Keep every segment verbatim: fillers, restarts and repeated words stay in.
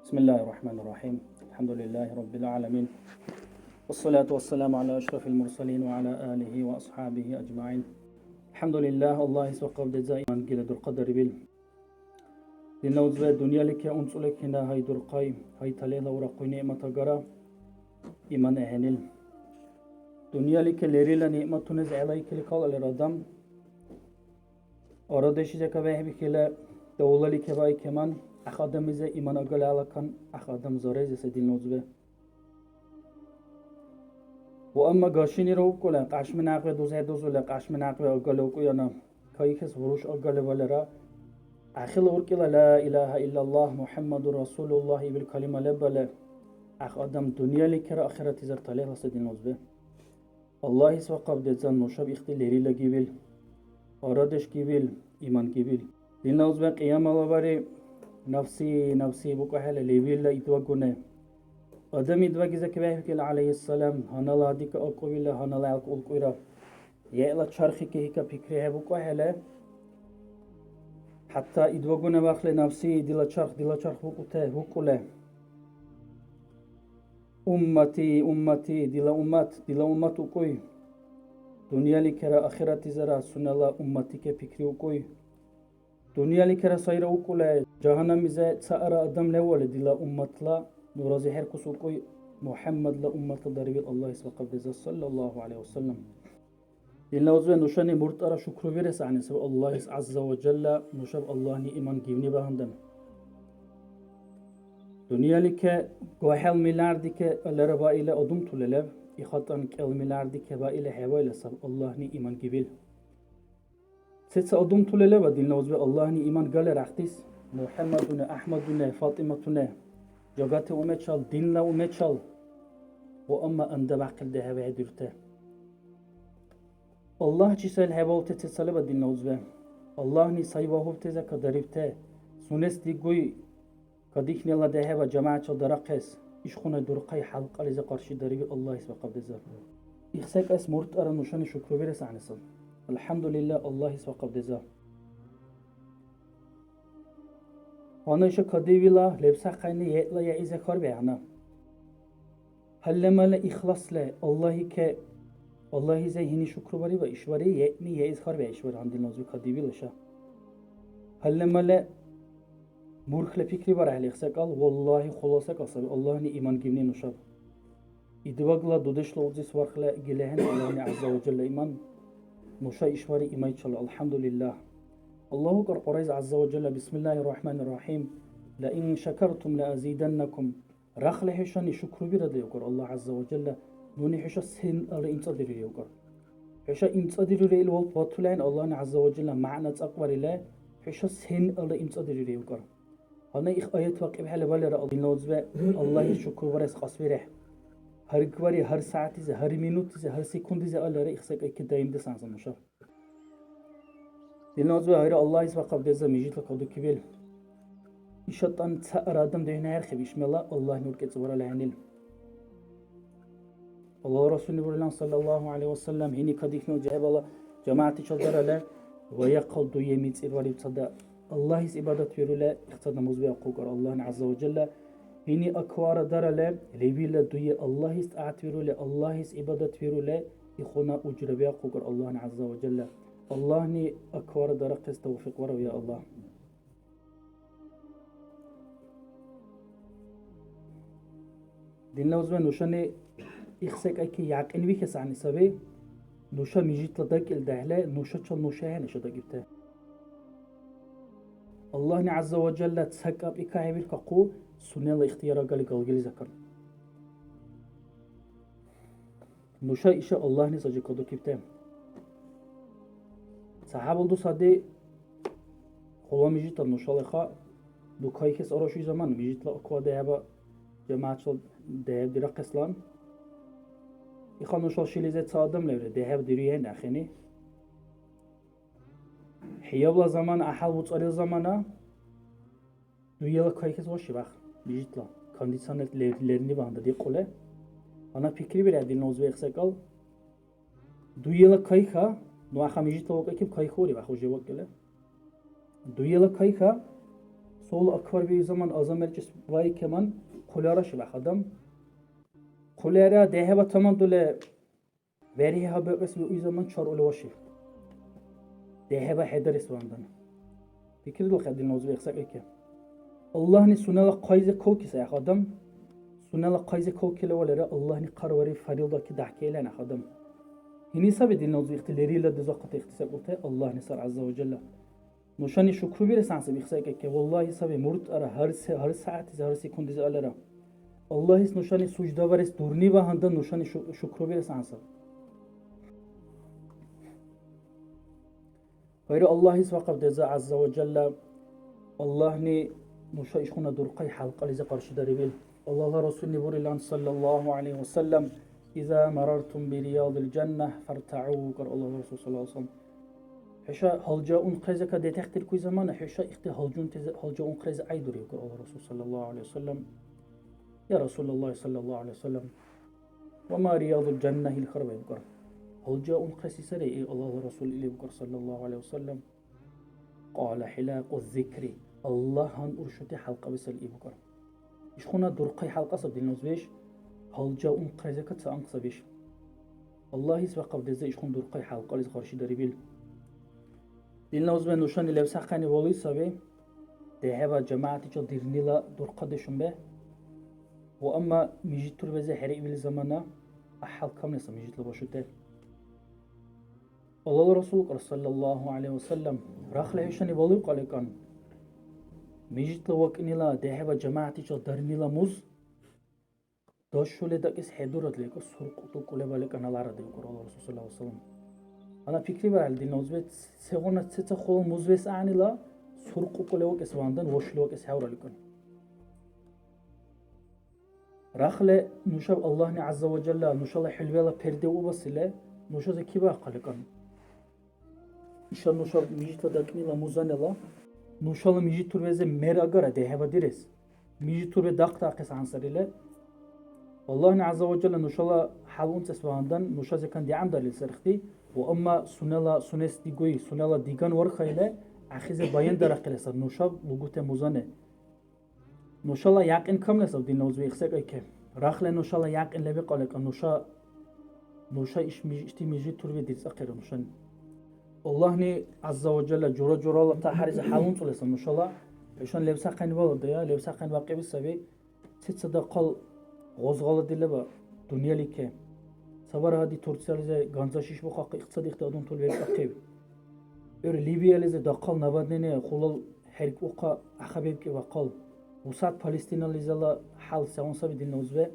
بسم الله الرحمن الرحيم. الحمد لله رب العالمين. والصلاة والسلام على أشرف المرسلين وعلى آله وأصحابه أجمعين. الحمد لله, Аллагьис вакъабдеза иман гила дурхъадарибил. Динна узбе, дунъялике унцӀули кина гьай дурхъай, гьай талихӀла урахъуй ниъмат агара, иман ахӀенил. Дунъялике лерила ниъматунес гӀелайкили калалир адам, арадешлизи кабехӀбихьили, давлали кебаикеман, ахъ адамлизи иман агали алакан, ахъ адам зарайзеса, динна узбе. Ва амма гашинира убкӀули, кьяшми някъби дузхӀедузули, кьяшми някъби агали укӀуяна, кайхес гъуруш агали валира, ахила уркӀила ла илагьа иллаллагь МухӀяммадур Расулуллагь ибил калима лебали, ахъ адам дунъяликера ахиратизар талихӀла сай, динна узбе. Аллагьис вакъаб децӀан нушаб ихти лерила гибил, арадеш гибил, иман гибил. Динна узбе, кьиямала бари нафси, нафси букӀахӀели левилла идвагуне. Адам идвагиза кебяхӀбикӀил, гӀялайгьиссалам, гьанала гьадика акӀубила, гьанала гӀелка улкӀуира. ГӀела чархи кехӀика пикрихӀебукӀухӀели, хӀятта идвагуне вахли нафси, дила чарх, дила чарх букӀуте, букӀуле. Уммати, уммати, дила уммат, дила уммат укӀуй. Дунъяликера ахиратизара сунела умматике пикриукӀуй. Дунъяликера сайра укӀули, жагьаннамлизи цаара адам левалли, дила умматла ну разихӀеркус укӀуй, МухӀяммадла умматла дарибил Аллагьис вакъаб деза, саллаллагьу гӀялайгьи ва саллам. Динна узбе, нушани муртӀара шукрубирес гӀягӀни саби Аллагьис гӀязза ва жалла, нушаб Аллагьни иман гивни багьандан. Дунъялике гохӀел миллиардике алара баили адумтули леб, ихатӀан кӀел миллиардике баили хӀебаили саб Аллагьни иман гибил. Сеца адумтули леба, динна узби, Аллагьни иман галер ахъдис? МухӀяммадуне, ГӀяхӀмадуне, ФатӀиматуне, жагати умечал, динна умечал ва амма андабяхъил дехӀеба хӀедирути. Аллагь чи сайл хӀебалути сеца леба, динна узби? Аллагьни сай вагьубтеза кадарибти, сунес дигуй, кадихьнила дехӀеба жамягӀятчил дарахъес, ишхъуна дурхъай хӀялкьализи къаршидарибил Аллагьис вакъаб деза. Их секӀайс муртӀара нушани шукрубирес гӀягӀнисал. АлхӀямдулилла, Аллагьис вакъаб деза. Гьанна иша кадивила лебсахъайни еъла яизе хьарбиахӀна. Гьалли-мали ихласли Аллагьике, Аллагьизе гьини шукрубари ва ишбари еъни яиз хьарбиа ишбари гьандил назука дивила ша. Гьалли-мали мурхьли пикрибарахӀели их секӀал, валлагьи, хъула секӀал саби Аллагьни иман гивни нушаб. Идбагла дудешла узис вархьла гилехӀен Аллагьни гӀязза ва жалла иман. Нуша ишбари имайчила, алхӀямдулиллагь. Аллагьу акбар, Кьурайз гӀязза ва жалла, бисмиллахир рахманир рахим. Ла ин шакартум ла азиданнакум. Рахли хӀушани шукрубирад, укӀар Аллагь гӀязза ва жалла, нуни хӀуша сен-, ала имцӀадирури, укӀар. ХӀуша имцӀадирури ил валт батулхӀен Аллагьни гӀязза ва жалла мягӀна цӀакьварили, хӀуша сен-, ала имцӀадирури, укӀар. Гьанна их аят вакӀибхӀели валира, динна узби, Аллагьис шукрубарес кьасвирехӀе. Гьар гвари, гьар сягӀятизи, гьар минутизи, гьар секундизи алара, их секӀайки даимдес гӀягӀниза нуша. Динна узби, гьайра Аллагьис вакъаб деза мижитла кадукибил. ИшатӀан цаъра адам дехӀнахӀерхъиб ишмела Аллагьни уркӀецӀ баралахӀенил. Аллагьла Расулни бурилан, саллаллагьу гӀялайгьи ва саллам, гьини кадихьнила жагьибала жамагӀятичил дарале, ва яхъал дуе мицӀирварибцада Аллагьис гӀибадатвирули, ихцад намуз биахъукӀар Аллагьни гӀязза ва жалла. Гьини аквара дарале, левилла дуе Аллагьис тӀягӀятвирули, Аллагьис гӀибадатвирули, ихуна ужра биахъукӀар Аллагьни гӀязза ва жалла. Аллагьни аквара дарахъес тавфикъ варав, я Аллагь. Динна узби, нушани их секӀайки якьинвихес гӀягӀни саби, нуша мижитла дакӀил дяхӀли нушачил нуша хӀенаша дакӀибти. Аллагьни гӀязза ва жалла ца кӀапӀика хӀебиркахъу, сунела ихтияр агали галгили закан. Нуша иша Аллагьни сажи кадукибти. Ца хӀябал дус гьади, хъула мижитла нушала хъа дукайхес арашуй замана, мижитла аква дехӀеба жамагӀятла дехӀеб дирахъеслан. Иха нушала шилизи ца адам леври, дехӀеб дируйхӀен ахини. ХӀябла замана, гӀяхӀял буцӀарил замана, дуела кайхес ваши вах, мижитла кондиционер лер-, лерни багьандан дикьули. Гьанна пикрибирая, динна узби, их секӀал. Дуела кайха, ну, аха мижитла вакӀайкиб кайхури вах уже вакӀили. Дуела кайха, Сол акбар биу заман азан мерчис вайкеман, хъуляра шибяхъ адам. Хъуляра дехӀеба тамандули верхӀи гьаббикьес виуй заман чаръули ваши. ДехӀеба хӀедарес вандан. Пикридулхъя, динна узби, ихсакӀеке. Аллагьни сунела хъайзи кавкис гӀяхӀ адам. Сунела хъайзи кавкили валера, Аллагьни хъарвариб фарилдаки дяхӀкайла гӀяхӀ адам. Гьини саби, динна узби, ихти лерилра дузахъути ихтисакӀулти Аллагьни сар, гӀязза ва жалла. Нушани шукрубирес гӀясиб ихсакӀеке. Валлагьи саби, муртӀара гьар се-, гьар сягӀятизи, гьар секундизи алара. Аллагьис нушани суждабарес дурни багьандан нушани шу-, шукрубирес гӀясаб. Гъайра Аллагьис вакъаб деза, гӀязза ва жалла, Аллагьни нуша ишгъуна дурхъай хӀялкьализи къаршидарибил. Аллагьла Расулни бурилан, саллаллагьу гӀялайгьи ва саллам, «Иза марартум би риядил жанна, фартагӀу», викӀар Аллагьла Расул, саллаллагьу гӀялайгьи ва саллам. ХӀуша гьалжа унхърезака детахъдиркуй замана, хӀуша ихти гьалжунтезе-, гьалжа унхърези гӀяйдури, викӀар Аллагьла Расул, саллаллагьу гӀялайгьи ва саллам. Я Расулаллагь, саллаллагьу гӀялайгьи ва саллам, «Ва ма риядул жанна», ил хьарбаиб, викӀар. Гьалжа унхъреси сари, ил Аллагьла Расул, или бикӀар, саллаллагьу гӀялайгьи ва саллам. Кьала, хӀилакьу зикри, Аллагь гьанбуршути хӀялкьаби сари, иб бикӀар. Ишгъуна дурхъай хӀялкьа саб, динна узбеш, гьалжа унхърезака ца анхъ сабиш. Аллагьис вакъаб деза ишгъуна дурхъай хӀялкьалис къаршидарибил. Динна узбе, нушани левсахъани валуй саби, дехӀеба жамагӀятичил дирнила дурхъадешунбе. Ва амма мижит турбезе хӀериъибил замана гӀяхӀял камли саб мижитла башути. Аллагьла Расул икӀар, саллаллагьу гӀялайгьи ва саллам, рахли хӀушани балуй кьаликӀан, мижитла вакӀнила дехӀеба жамагӀятичил дарнила муз дашули дакӀес хӀедурадли, суркъу тӀукӀули баликӀан аларадли, викӀар Аллагьла Расул, саллаллагьу гӀялайгьи ва саллам. Гьанна пикрибаралли, динна узбе, сегъуна сеца хъула муз вес гӀягӀнила суркъу кӀули вакӀес вандан, вашули вакӀес хӀявраликӀан. Рахли нушаб Аллагьни гӀязза ва жалла нушала хӀулбела перде убасили, нуша закибаахъаликӀан. Иша нушаб мижитла дакӀнила музанила, нушала мижит турбезе мер агара дехӀеба дирес. Мижит турбе дахъдахъес гӀян сарили. Аллагьни гӀязза ва жалла нушала хӀял умцӀес багьандан, нуша закан дигӀяндарили сархти, ва амма сунела, сунес дигуй, сунела диган вархаили, ахизе баяндарахъили сар нушаб лугуте музани. Нушала якьин камли саб, динна узби, ихсекӀайке. Рахли нушала якьин лебикьалика, нуша, нуша иш миж-, ишди мижит турби дирцӀахъира нушани. Аллагьни гӀязза ва жалла жура-журала тяхӀяризи хӀялумцӀули саб нушала. ХӀушани лебсахъен валудая, лебсахъен вакӀиби саби. Сецад дахъал гъозгъала дилаба дунъялике. Ца бархӀи Турциялизи ганза шишбухъахъи, ихцад ихти адамтул вебкӀахъиб. ГӀур Ливиялизи дахъал наводнение хулал хӀеркӀухъа ахъабебкӀи бахъал. Усад Палестинализала хӀял сегъуна саби, динна узбе?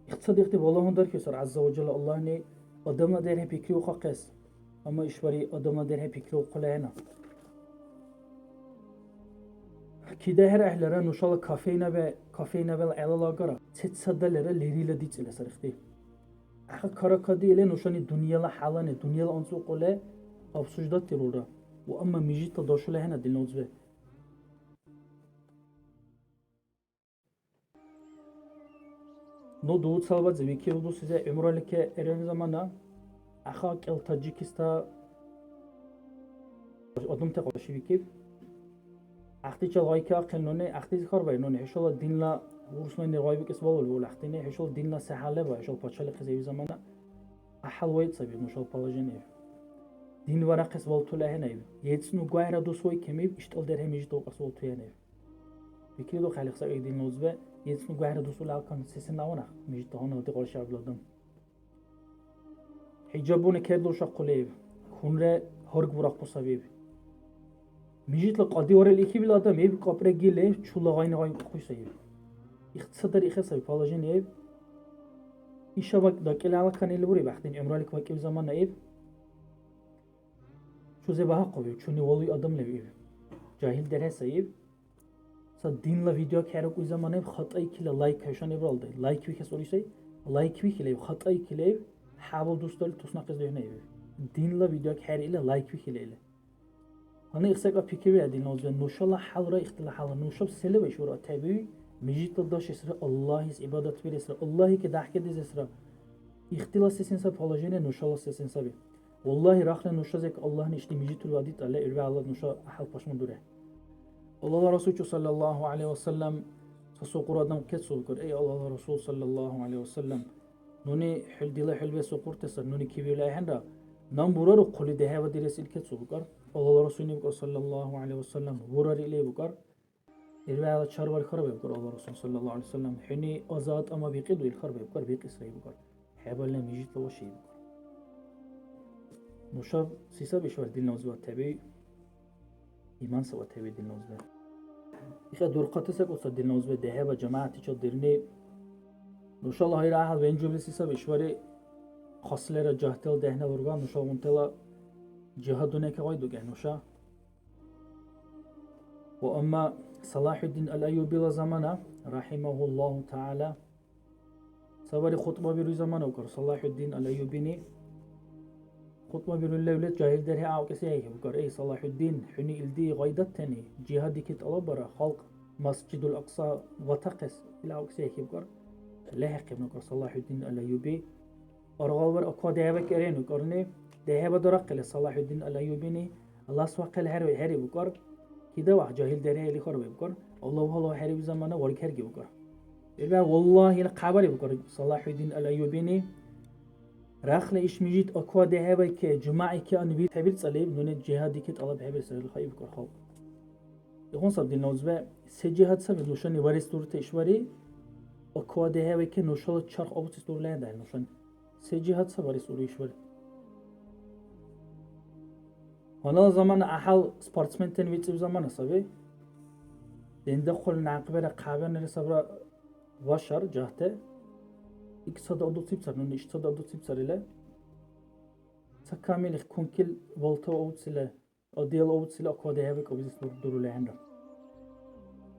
Ихцад ихти балагьун дархьес ар, гӀязза ва жалла Аллагьни адамла дерхӀе пикриухъахъес. Амма ишбархӀи адамла дерхӀе пикриухъули ахӀена. КидахӀерахӀелира нушала кофейнабе-, кофейнабела гӀелала агара, сецадалира лерила дицӀили сархти. Ахъ каракади или нушани дунъяла хӀялани, дунъяла анцӀбукьули обсуждатдирулра, ва амма мижитла дашули ахӀена, динна узбе. Ну дуцалбадзе викил дусизе гӀумрали ке эрен замана, аха кӀел Таджикиста адамти къаршивикиб. Ахтичил гъайкахъен нуни, ахтизи хьарбай нуни, хӀушала динла урусмени гъайбикӀес балули, ули ахтини, хӀушала динла се хӀял леба, хӀушала пачалихъес эви замана? ГӀяхӀял вайцӀаби нушала положение. Дин варахъес валтули ахӀенаиб. ЕцӀну гугӀра дус вайкемиб, иштӀал дерхӀе мижит вакӀес валтуянаиб. Пикридухъя, лехӀсакӀи, динна узбе, ецӀну гугӀра дусули алкан сесен аванахъ, мижитла гьуналди къаршиарбла адам. ХӀиджабуни кердуршахъулиев, хьунре гьаргбурахъу сабииб. Мижитла кьади варил ихибил адам иб кьапӀрегили, чула гъайни гъайухъуй сай иб. Ихцадар ихес саби положение иб. Иша вак-, дакӀили алакан или буриб, ахъдин гӀумралик вакӀиб замана иб. Чузе багьахъуби, чуни валуй адам лев иб. Жагьил дерхӀе сай иб. Ца динла видео хӀеракӀуй замана иб, хатӀаикила лайк хӀушани буралдай. Лайк вихес ури сай. Лайк вихилаиб, хатӀаикилаиб, хӀябал дусдали туснахъес духӀнаиб. Динла видео хӀеръила лайк вихилаили. Гьанна ихсакӀа пикривиа, динна узбе, нушала хӀялра ихтила хӀяла. Нушаб села вешура тяби, мижитла дашесра, Аллагьис гӀибадатбиресра, Аллагьике дяхӀкедизесра. Ихтила сесен саби положение, нушала сесен саби. Валлагьи, рахли нуша зекӀ Аллагьни ишди мижитули адитӀалли, ирвегӀла нуша гӀяхӀял пашмандуре. Аллагьла Расулчи саллаллаху гӀалайхи ва саллям ца сукъур адам кецӀулхъур: «Эй, Аллагьла Расул саллаллаху гӀалайхи ва саллям, нуни хӀил дила хӀилбе сукъуртеса, нуни кибиули ахӀенра, наб бурару хъули дехӀеба дирес?» — ил кецӀулхъур. Аллагьла Расулни букӀар, саллаллаху гӀалайхи ва саллям: «Бурар», — или букӀар. Ил вегӀла чарбар хьарбаиб букӀар Аллагьла Расул саллаллаху гӀалайхи ва саллям: «ХӀуни аза тӀама бикьиду?» — ил хьарбаиб букӀар. «Бикьисра», — или букӀар. «ХӀебална мижитла ваши», — или букӀар. Нушаб се саби ишбар динна узбе тяби? Иман саби тяби динна узбе. Ихъа дурхъати секӀал ца динна узбе дехӀеба жамагӀятичил дирни. Нушала гьайра гӀяхӀял венжубли се саби ишбари? Хаслира жагьтил дехӀнила ургар нушалгъунтала жагьадунеки гъайдукӀехӀе нуша. Ва амма Салахьуддин аль-Айюбила замана, рахимахуллаху тагӀала, ца бари хутӀба бируй замана укӀар Салахьуддин аль-Айюбини. ХутӀба бирули левлад жагьил дерхӀе авкьес гӀехӀе букӀар: «Эй, Салахьуддин, хӀуни илди гъайдаттани, жигьадики тӀалаббара, халкь Масжидул Акса ватахъес», — ил авкьес гӀехӀе букӀар. ЛехӀяхъиб нукӀар Салахьуддин аль-Айюби. Аргъалвар аква дехӀеба керен укӀарни, дехӀеба дарахъили Салахьуддин аль-Айюбини ласвяхъили хӀерви-, хӀериб укӀар. Кида вяхӀ жагьил дерхӀели хьарбаиб укӀар. Аллагь гьалав хӀериби замана варгхӀерги укӀар. Ил вегӀ, валлагьи, ил хъябариб укӀар Салахьуддин аль-Айюбини. Рахли иш мижит аква дехӀебайке, жумягӀике анвир хӀебирцӀалиб, нуни жигьадике тӀалаб хӀебирсра, ил хӀебикӀар халкь. Игъун саб динна узбе, се жигьад саби нушани варес дурути ишбари? Аква дехӀевайке нушала чарх абуцес дурулехӀе дагьри нушани. Се жигьад саби варес дури ишбари? Гьаннала замана гӀяхӀял спортсментани вицӀиб замана саби. Дендахъули някъбира хъябанира сабра вашар, жагьти. Икцад адуцибцар, нуни ишцад адуцибцар или. Ца камил кункил валта вауцили, Адил овцили аква дехӀеби кабизес дур-, дурули ахӀенра.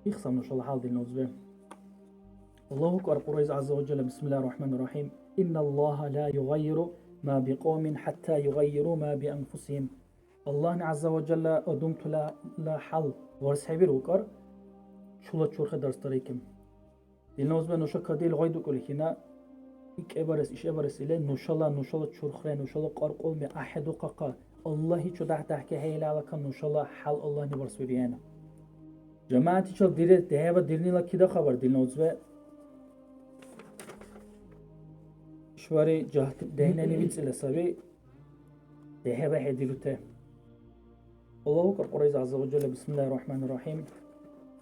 Ихсам нушала хӀял динна узбе. Аллагьу акбар, Кьуръайз гӀязза ва жалла, бисмиллахир рахманир рахим. Инналлагьа ла югъаййиру ма бикьавмин хӀятта югъаййиру ма бианфусигьим. Аллагьни гӀязза ва жалла адамтала хӀял варсхӀебиру укӀар, чула чурхӀе дарсдарикиб. Динна узбе, нуша кадил гъайдукӀули хӀина, икӀебарес, ишабарес или, нушала, нушала чурхре, нушала кьаркьулми ахӀедухъахъа. Аллагьичу дяхӀ-дяхӀкехӀе илала кан нушала хӀял Аллагьни барсбиригӀена. ЖамагӀятичил дире дехӀеба дирнила кида хабар, динна узбе? ИшбархӀи жагьти дехӀнани вицӀила саби. ДехӀеба хӀедирути. Аллагьу акбар, Кьуръайз гӀязза ва жалла, бисмиллахир рахманир рахим.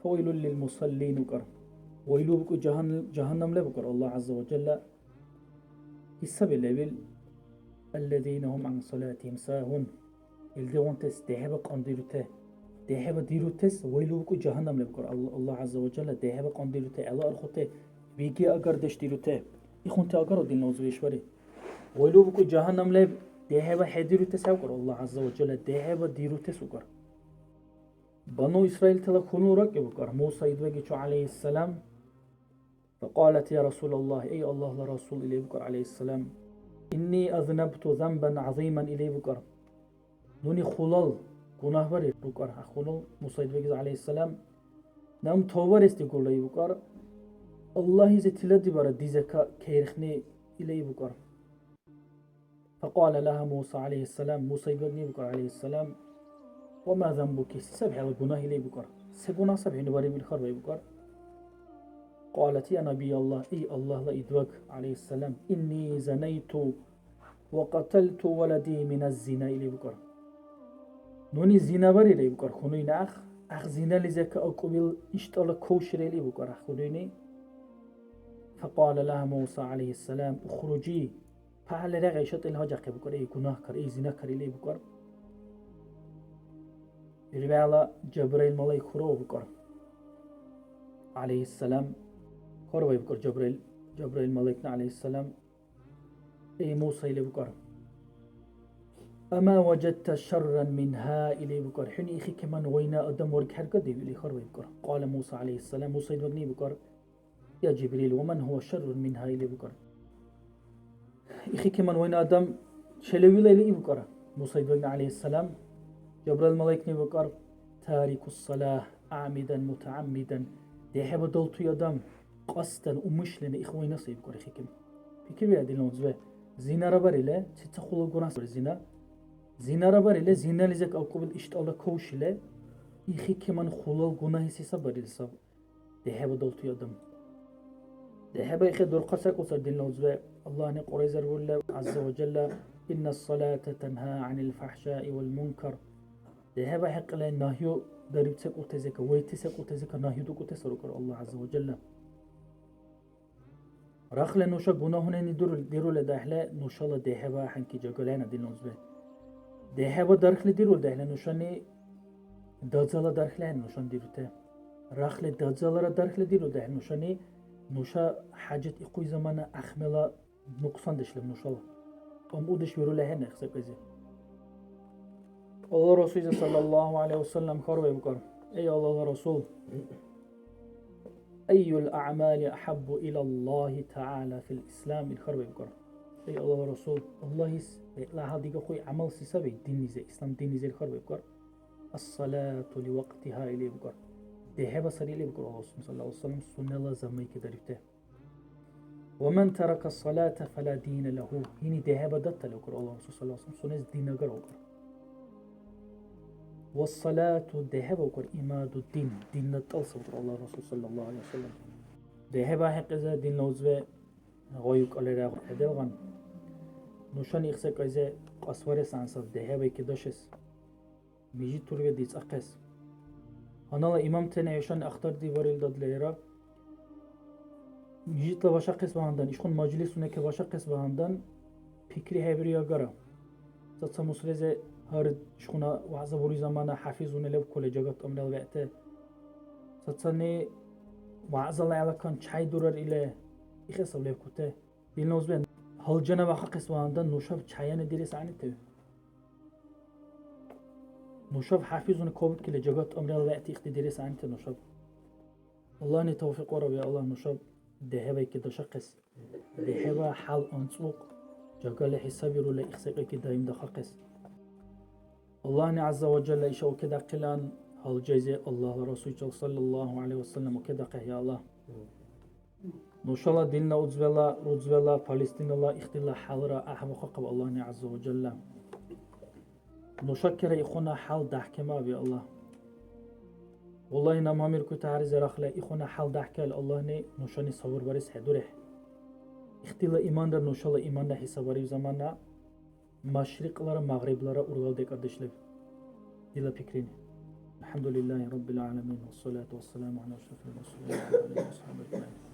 Фавайлул лил мусаллин укӀар. Вайлу букӀу жагьан-, жагьаннам леб укӀар Аллагь гӀязза ва жалла. Исаби левил, аллазина гьум гӀан салатихим сагьун. Илдигъунтес дехӀеба кьандирути. ДехӀеба дирутес вайлу букӀу жагьаннам леб укӀар Алла-, Аллагь гӀязза ва жалла, дехӀеба кьандирути, гӀела архути, виги агардеш дирути. Ихунти агара, динна узбе, ишбархӀи. Вайлу букӀу жагьаннам леб, дехӀеба хӀедирутес гӀевкӀар Аллагь гӀязза ва жалла, дехӀеба дирутес укӀар. Бану Исраилтала хьунул ракӀиб укӀар Муса идвагичу, гӀялайхиссалам. Факьалат: «Я Расулаллагь, эй Аллагьла Расул», — или букӀар, гӀялайхиссалам. «Инни азнабту занбан гӀязиман», — или букӀар. Нуни хулал гунагь бари букӀар, хьунул Муса идвагиз, гӀялайхиссалам. Наб тавбарес дигулра, ибукӀар. Аллагьизи тиладибара дизака кайрхни, или ибукӀар. Факьала лагьа Муса, гӀялайхиссалам, Муса идвагни букӀар, гӀялайхиссалам: «Ва ма занбуки, се саб хӀела гунагь?» — или букӀар. «Се гунагь саб хӀуни барибил?» — хьарбаиб букӀар. Кьалат: «Я Набияллагь, эй Аллагьла идваг, гӀялайхиссалам, инни занайту ва кьаталту валади миназ-зина», — или букӀар. Нуни зина барира, ибукӀар, хьунуйна ахъ, ахъ зинализир акӀубил иштӀала кавшира, или букӀар, ахъ хьунуйни. Факьала лагьа Муса, гӀялайхиссалам: «Ухружи, пагьалли регӀ, иша тӀил гьажахъи», — букӀар, эй гунагькар, эй зинакар, или букӀар. Ил вегӀла Жабраил малайк хьура, букӀар, гӀялайхиссалам. Хьарбаиб букӀар Жабраил, Жабраил малайкна, гӀялайхиссалам. Эй Муса, или букӀар. Ама важадта шарран минха, или букӀар. ХӀуни ихикеман вайна адам варгхӀергадив, или хьарбаиб букӀар. Кьала Муса, гӀялайхиссалам, Муса идвагни букӀар: «Я Жибрил, ва ман гьува шаррун минха?» — или букӀар. Ихикеман вайна адам челевила, или ибукӀар Муса идвагни, гӀялайхиссалам. Жабраил малайкни букӀар: «Тарикус-салагь гӀямидан мутагӀяммидан». ДехӀеба далтуй адам, кьасдан, умышленно их вайна сай, ибукӀар ихикем. Пикрибирая, дила узбе. Зинара барили, цица хула гунагь саби зина. Зинара барили, зинализир акӀубил иштӀалра кавшили, Ихикеман хулал гунагьи се сабарили саб? ДехӀеба далтуй адам. ДехӀеба ихъе дурхъа секӀал сар, динна узбе. Аллагьни Кьурайзар бурили, гӀязза ва жалла: «Инна салата танхӀа гӀанил фахӀшаи вал мункар». ДехӀеба хӀекьлай нагьу дариб секӀултазека, вайти секӀултазека нагьу дукӀутес рукӀар Аллагь гӀязза ва жалла. Рахли нуша гунагьунани диру-, дирули дяхӀли, нушала дехӀеба хӀянки жагали ахӀен, динна узбе. ДехӀеба дархли дирули дяхӀли, нушани дазала дархли ахӀен нушани дирути. Рахли дазалара дархли дирули дяхӀли, нушани, нуша хӀяжат ихъуй замана ахмела нукьсандеш леб нушала. Амъудеш вирули ахӀен ихсакӀайзи. Аллагьла Расулзи саллаллаху гӀалайхи ва саллям хьарбаибкар: «Эй Аллагьла Расул, айюл аъмали ахӀаббу илаллахи тагӀала фил ислам?» Ил хьарбаибкар: «Эй Аллагьла Расул, Аллагьис бегӀла гьал дигахъуй гӀямал се саби диннизи, ислам диннизи?» Ил хьарбаибкар: «Ас-салату ли вакьтиха», или бикӀар. ДехӀеба сари или бикӀар Аллагьла Расул саллаллаху гӀалайхи ва саллям, сунела замайки дарибти. «Ва ман тарака салата фала дина лаху». Гьини дехӀеба датали укӀар Аллагьла Расул саллаллаху гӀалайхи ва саллям, сунес динагар укӀар. «Ва салату», дехӀеба укӀар, «имаду дин», динна тӀал саб укӀар Аллагьла Расул саллаллаху гӀалайхи ва саллям. ДехӀеба хӀекьлизир, динна узбе, гъайукӀалира хӀеделгъан. Нушани ихсакӀайзи кьасварес гӀян саб дехӀеба икидашес. Мижит урга дицӀахъес. Гьаннала имамтани гӀешани ахтардибарил дадлаира. Мижитла башахъес багьандан, ишхъун мажлисунаке башахъес багьандан, пикри хӀебири агара. Ца-ца мусализи гьар ишхъуна вягӀза бури замана хӀяфизуни лебкули, жагат тӀамрала бегӀти. Цацани вягӀзала гӀелакан чяй дурар или ихӀесав лебкути. Динна узбе, гьалжана вахахъес багьандан нушаб чяяна дирес гӀягӀнитив? Нушаб хӀяфизуни кабукили, жагат тӀамрала вегӀти ихтидирес гӀягӀнити нушаб. Аллагьни тавфикь вараб, я Аллагь, нушаб дехӀеба икидашахъес, дехӀеба хӀял анцӀбукь, жагали хӀисабирули, ихсекьяки даимдахъахъес. Аллагьни гӀязза ва жалла иша укедяхъилан, гьалжайзи Аллагьла Расулчил саллаллаху гӀалайхи ва саллям укедахъехӀе, я Аллагь. Нушала динна узбела, рузбела, Палестинала ихтила хӀялра гӀяхӀбухъахъаб Аллагьни гӀязза ва жалла. Нушакира ихъуна хӀял дяхӀкемаби, Аллагь. Валлагьи, наб гьамиркути гьаризир ахъли, ихъуна хӀял дяхӀкайал Аллагьни нушани сабурбарес хӀедурехӀе. Ихтила иманра нушала иманра хӀисабариб замана, Машрикьлара Магъриблара ургав декӀардеш леб, дила пикрини. АлхӀямдулиллахи Раббил гӀаламин, вассалату вассаламу гӀала ашрафил мурсалин ва гӀала алихи ва сахӀбихи ажмагӀин.